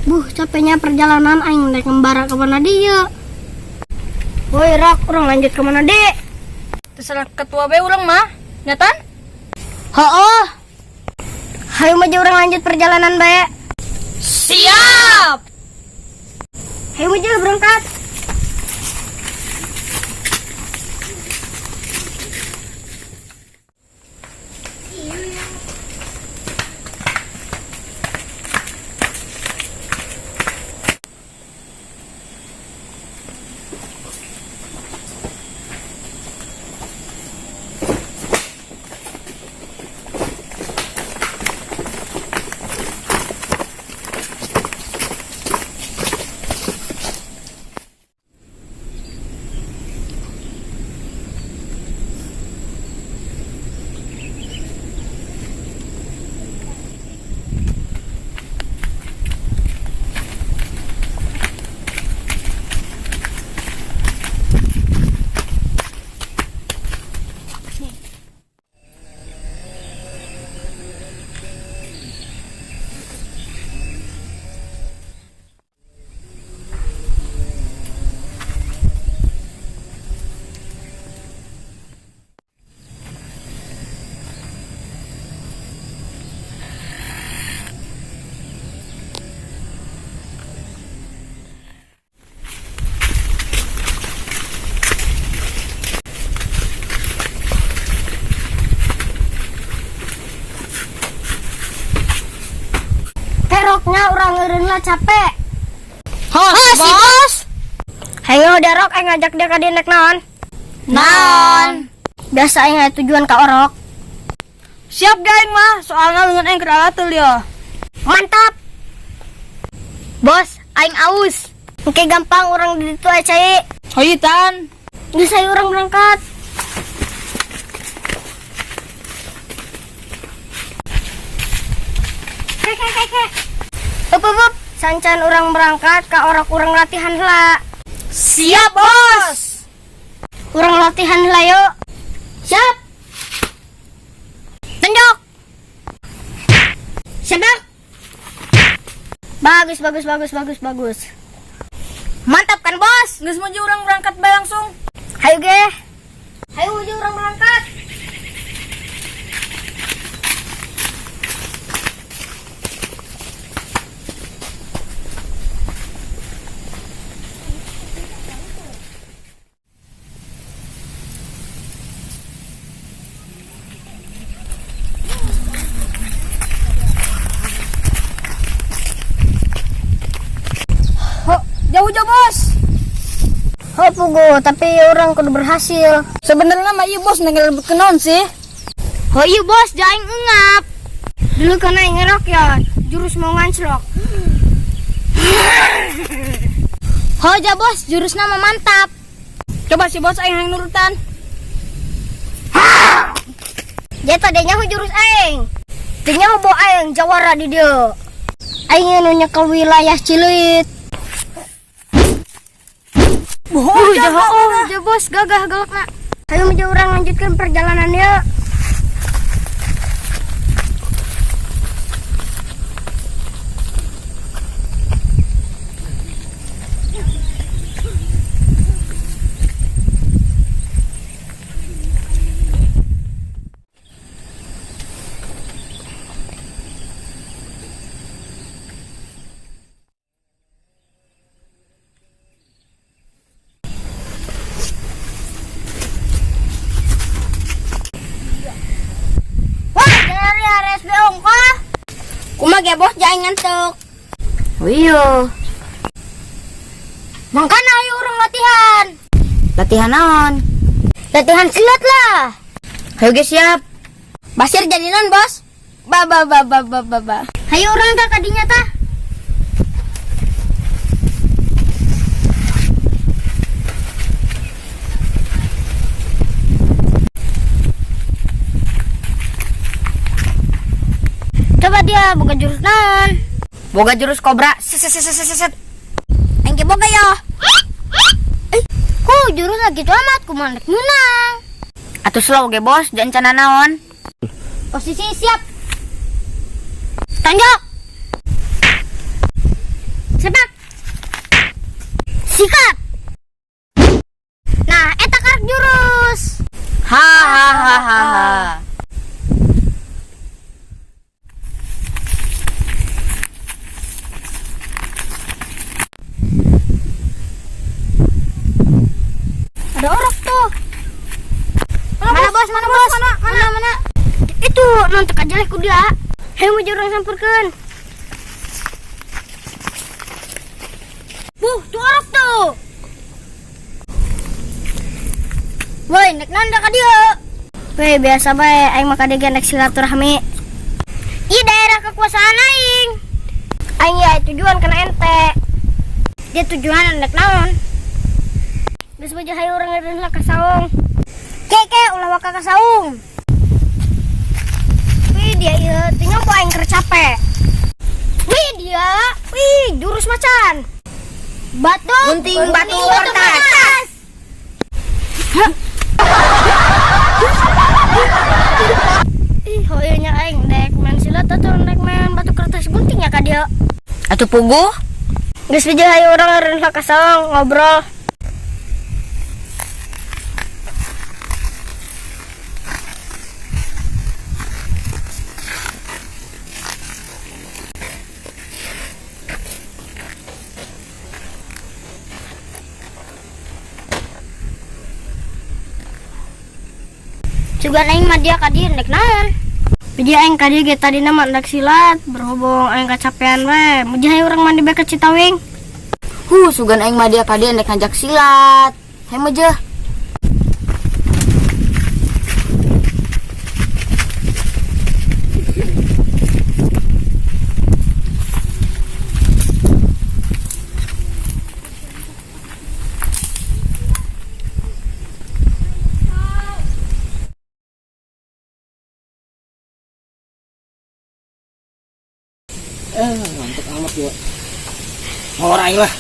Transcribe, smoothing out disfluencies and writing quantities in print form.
Buh, capeknya perjalanan aing rek ngembara ke mana dia. Woi, Rok, urang lanjut ke mana dek? Terserah ketua be urang mah. Nyatan? Hooh. Hayu maju urang lanjut perjalanan bae. Siap. Hayu maju berangkat. Teroknya urang eureun lah capek. Hos, si bos. Hayu darok aing ngajak dia ka dieu nek naon? Naon? Biasa aing aya tujuan ka orok. Siap ge aing mah, soalna leungeun aing keur alateul ya. Mantap. Bos, aing aus. Oke gampang urang di ditu aya cai. Hayu tan. Geus ayo urang berangkat. Ke ke ke ke. Up up up. Sancan urang berangkat ka orok urang latihan heula. Siap, Bos. Urang latihan heula yuk. Siap. Tonjok. Siap. Bagus bagus bagus bagus bagus. Mantap kan bos? Geus maju urang berangkat bae langsung. Hayu ge. Hayu maju urang berangkat. Ho, jauh jauh, Bos. Oh pugu, tapi urang kudu berhasil. Sebenarnya mah ieu bos nengel kenaon sih? Oh iya bos, jaing engap. Dulu kena ngerok ya, jurus mau nganclok. Hoja bos, jurus nama mantap. Coba si bos aing hayang nurutan. Jeta deh nyaho jurus aing. Teu nyaho bo aing jawara di dieu. Aing nu nyekel wilayah Cileut. Bohong, jaho, oh, bos, gagah galakna. Ayo maju urang lanjutkan perjalanan yuk. Wah, dari RSB ongkoh. Kumaha ge bos jaing ngantuk. Oh iya. Mangkana ayo urang latihan. Latihan naon? Latihan silat lah. Hayu ge siap. Basir jadi non bos. Ba ba ba ba ba ba ba. Hayu urang tah kadinya tah. Coba dia boga jurus naon? Boga jurus kobra. Set set set set set. Aing ge boga ya. Ku jurus gitu amat kumaha rek meunang. Atuh slow ge bos, jangan cana naon. Posisi siap. Tonjok. Sikat. Nah, eta karek jurus. Ha ha ha ha ha. Ada orang tuh. Mana, bos? Mana bos? Mana? Mana? Mana? Itu nonton aja lah ku dia. Hei, mau urang samperkeun. Buh, tuh orang tuh. Woi, nek nanda ka dia. Woi, biasa bae aing mah ka dieu nek silaturahmi. Ih, daerah kekuasaan aing. Aing ya tujuan kena ente. Dia tujuan nek naon? Geus bojo, hayu urang ngeureun lah ka saung. Ke ke, ulah waka ka saung. Wih, dia ieu teu nyoba aing keur capek. Wih, dia, wih, jurus macan. Batu, Gunting, batu, kertas. Hah? Ih, hoyongnya aing dek main silat atau dek main batu kertas gunting ya ka dia. Atuh puguh. Geus bejo, hayu urang ngeureun lah ka saung ngobrol. Sugan aing mah dia ka dieu nek naon? Jadi aing ka dieu ge tadina mah nek silat, berhubung aing kacapean we. Muji hayu urang mandi bae ka Citawing. Huh, sugan aing mah dia ka dieu nek ngajak silat. Hayu mah. Eh, ngantuk amat ya. Ngor aing lah.